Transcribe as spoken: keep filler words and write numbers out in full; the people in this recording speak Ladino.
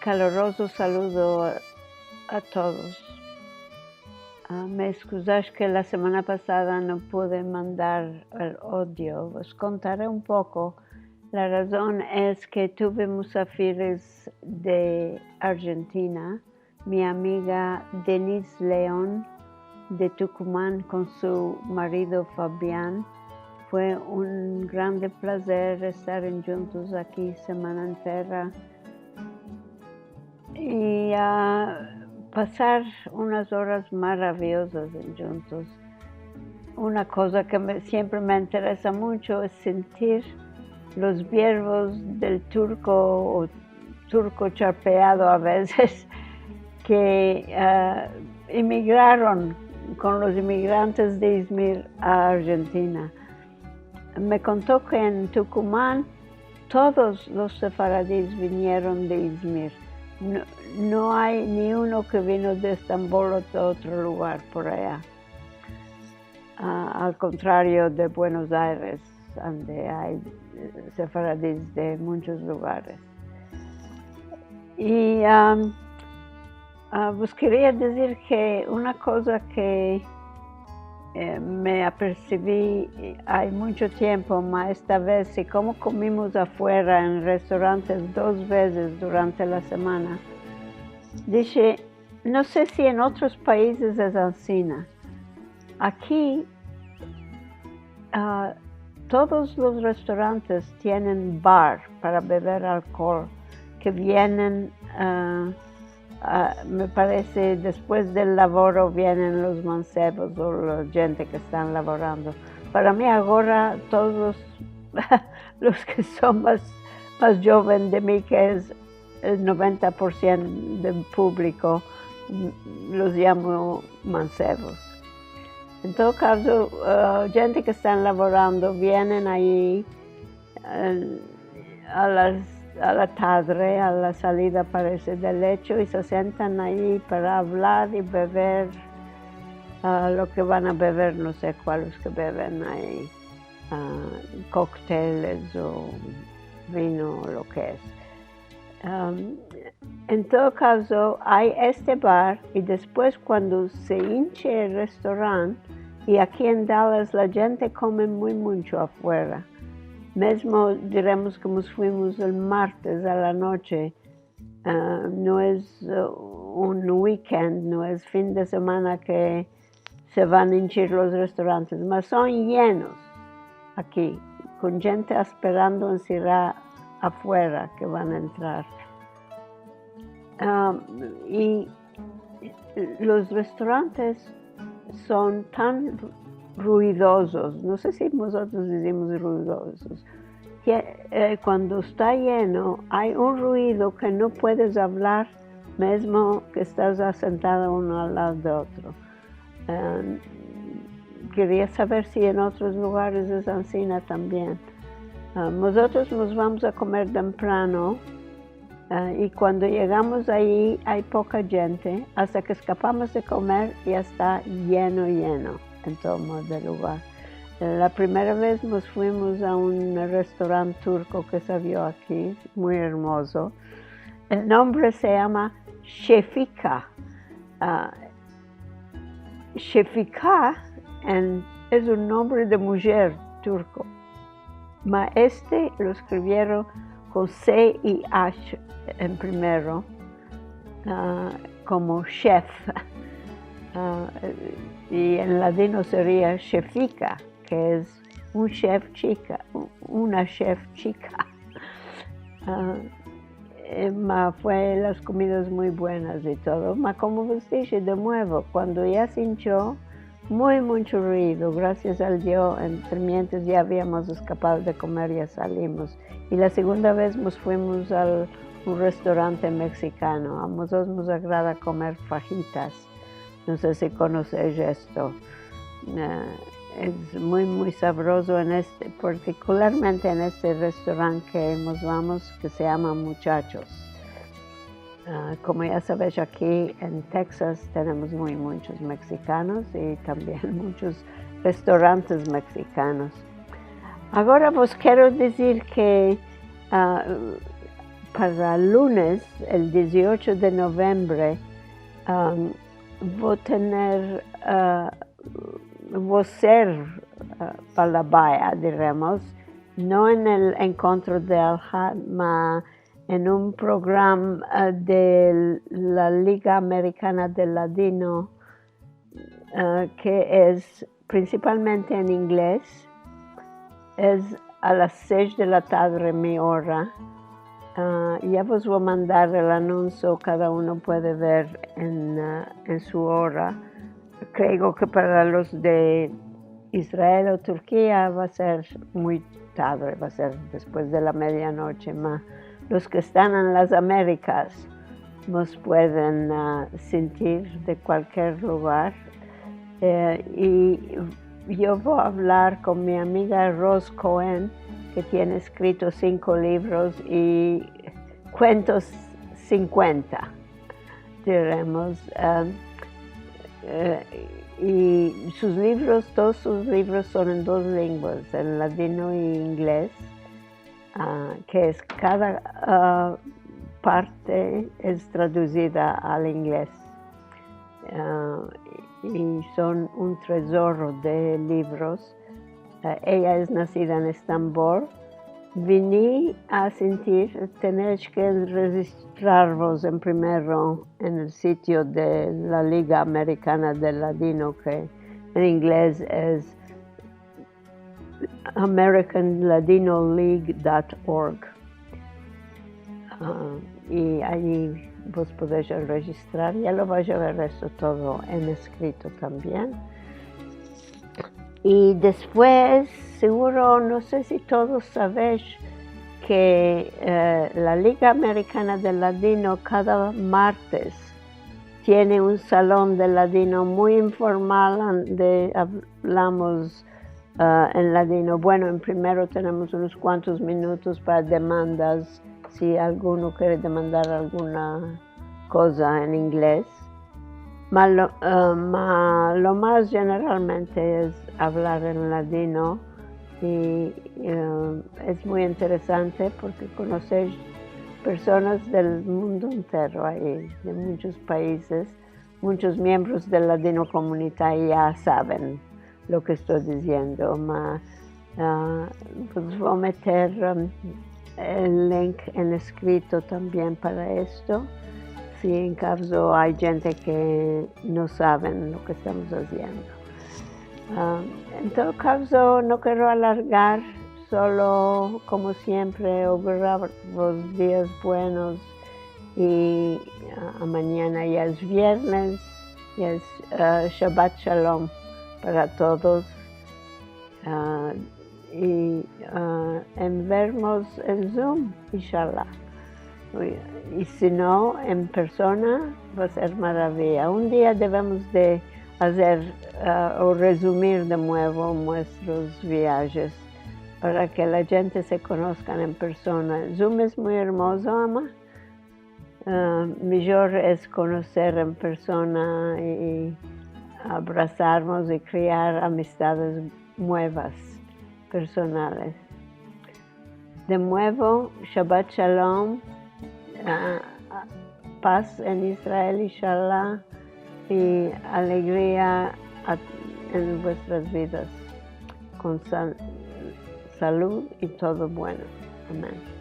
Kalorozo saludo a, a todos. A, me eskuzash ke la semana pasada no pude mandar el audio. Vos kontare un poko. La razon es ke tuve musafires de Arjentina. Mi amiga Denise Leon de Tukuman kon su marido Fabian. Fue un grande plazer estar endjuntos aki semana entera i, a, pasar unas oras maraviyozas endjuntos. Una koza ke me, siempre me interesa muncho es sentir los verbos del turko o turko charpeado a vezes ke, a, emigraron kon los emigrantes de Izmir a Arjentina. Me konto ke en Tukuman todos los sefaradis vinieron de Izmir. No, no ay ni uno ke vino de Estambol o de otro lugar por aya. A, al kontrario de Buenos Aires, ande ay, e, sefaradis de munchos lugares. I, am, a, vos keria dizir ke una koza ke, e, me apersivi, e, ay muncho tiempo, ma esta vez, i komo komimos afuera en restorantes dos vezes durante la semana, dishe, no se si en otros paizes es ansina. Aki, a, todos los restorantes tienen bar para bever alkool, ke vienen, a, a, me parese, despues del lavoro vienen los mansevos o la djente ke estan lavorando. Para mi agora todos los, los ke son mas, mas djoven de mi, ke es el noventa por siento del publiko, m-, los yamo mansevos. En todo kazo, e, djente ke estan lavorando vienen ayi, e, a las, a la tadre, a la salida parese del lecho, i se sientan ayi para avlar i bever, a, lo ke van a bever, no se kualos ke beven ayi, a, kokteles o vino o lo ke es. Am, en todo kazo, ay este bar, i despues kuando se inche el restorant, i aki en Dallas la djente komen muy muncho afuera. Mezmo diremos ke mos fuimos el martes a la noche, a, no es, e, un weekend, no es fin de semana ke se van a inchir los restorantes, mas son yenos aki, kon djente asperando ensirada afuera ke van a entrar. Am, i los restorantes son tan ruidozos, no se si mozotros dizimos ruidozos, ke, e, kuando esta yeno, ay un ruido ke no puedes avlar, mezmo ke estas asentada uno al lado de otro. Em, keria saver si en otros lugares es ansina tambien. A, mozotros mos vamos a komer temprano, a, i kuando yegamos ayi ay poka djente, asta ke eskapamos de komer ya esta yeno, yeno en todo modo del lugar. La primera vez mos fuimos a un restorant turko ke se avrio aki, muy ermozo. El nombre se yama Şefika. A, Şefika en, es un nombre de mujer turko. Ma este lo eskrivieron kon S I H en primero, a, komo chef. A, i en ladino seria şefika, ke es un chef chika, u-, una chef chika. A, e, ma fue las komidas muy buenas i todo. Ma, komo vos dishe, de muevo, kuando ya se incho, muy muncho ruido, grasias al Dio, entre mientras ya aviamos eskapado de komer, ya salimos. I la segunda vez mos fuimos al un restorante meksikano. A mozotros mos agrada komer fajitas. No se si konosesh esto. E, es muy, muy savrozo en este, partikularmente en este restorant ke mos vamos, ke se yama Muchachos. A, komo ya savesh, aki en Texas tenemos muy munchos meksikanos i tambien munchos restorantes meksikanos. Agora vos kero dizir ke, a, para lunes, el diziocho de novembre, am, vo tener, a, vo ser, a, balabaya, diremos, no en el enkontro de Alhad, ma en un programa, a, de la Liga Amerikana del Ladino, a, ke es prinsipalmente en inglez. Es a las sesh de la tadre mi ora. A, ya vos vo mandar el anunsio, kada uno puede ver en, a, en su ora. Kreo ke para los de Israel o Turkia va ser muy tadre, va ser despues de la medianoche, ma los ke estan en las Amerikas mos pueden, a, sintir de kualkier lugar. E, i yo vo avlar kon mi amiga Rose Cohen, ke tiene eskrito sinko livros i kuentos sinkuenta, diremos. A, e, i sus livros, todos sus livros son en dos lenguas, en ladino i inglez, a, ke es kada, a, parte es traduzida al inglez. A, i son un tezoro de livros. A, eya es nasida en Estambol. Vini a sintir, tenesh ke rejistrarvos en primero en el sitio de la Liga Amerikana del Ladino, ke en inglez es American Ladino League dot org. A, i ayi vos podesh rejistrar, ya lo vash a ver esto todo en eskrito tambien. I despues, seguro, no se si todos savesh ke, e, la Liga Amerikana del Ladino kada martes tiene un salon de ladino muy informal, ande avlamos, a, en ladino. Bueno, en primero tenemos unos kuantos minutos para demandas, si alguno kere demandar alguna koza en inglez. Ma lo, a, ma lo mas jeneralmente es avlar en ladino i, e, es muy interesante porke konosesh personas del mundo entero ayi, de munchos paizes. Munchos miembros de Ladinokomunita ya saven lo ke esto diziendo, ma, a, pues vo meter, am, el link en eskrito tambien para esto, si en kavzo ay djente ke no saven lo ke estamos aziendo. A, en todo kavzo, no kero alargar, solo, komo siempre, augurarvos dias buenos i, a, amanyana ya es viernes, ya es, a, Shabbat Shalom para todos. A, i, a, en vermos en Zoom, inshallah. I si no, en persona, va ser maraviya. Un dia devemos de azer, a, o rezumir de muevo muestros viajes para ke la djente se konoskan en persona. Zoom es muy ermozo, ama, a, mijor es konoser en persona i abrasarmos i krear amistades muevas, personales. De muevo, Shabbat Shalom, a, a, paz en Israel, inshallah, i alegria a, en vuestras vidas, kon sal-, salud i todo bueno. Amen.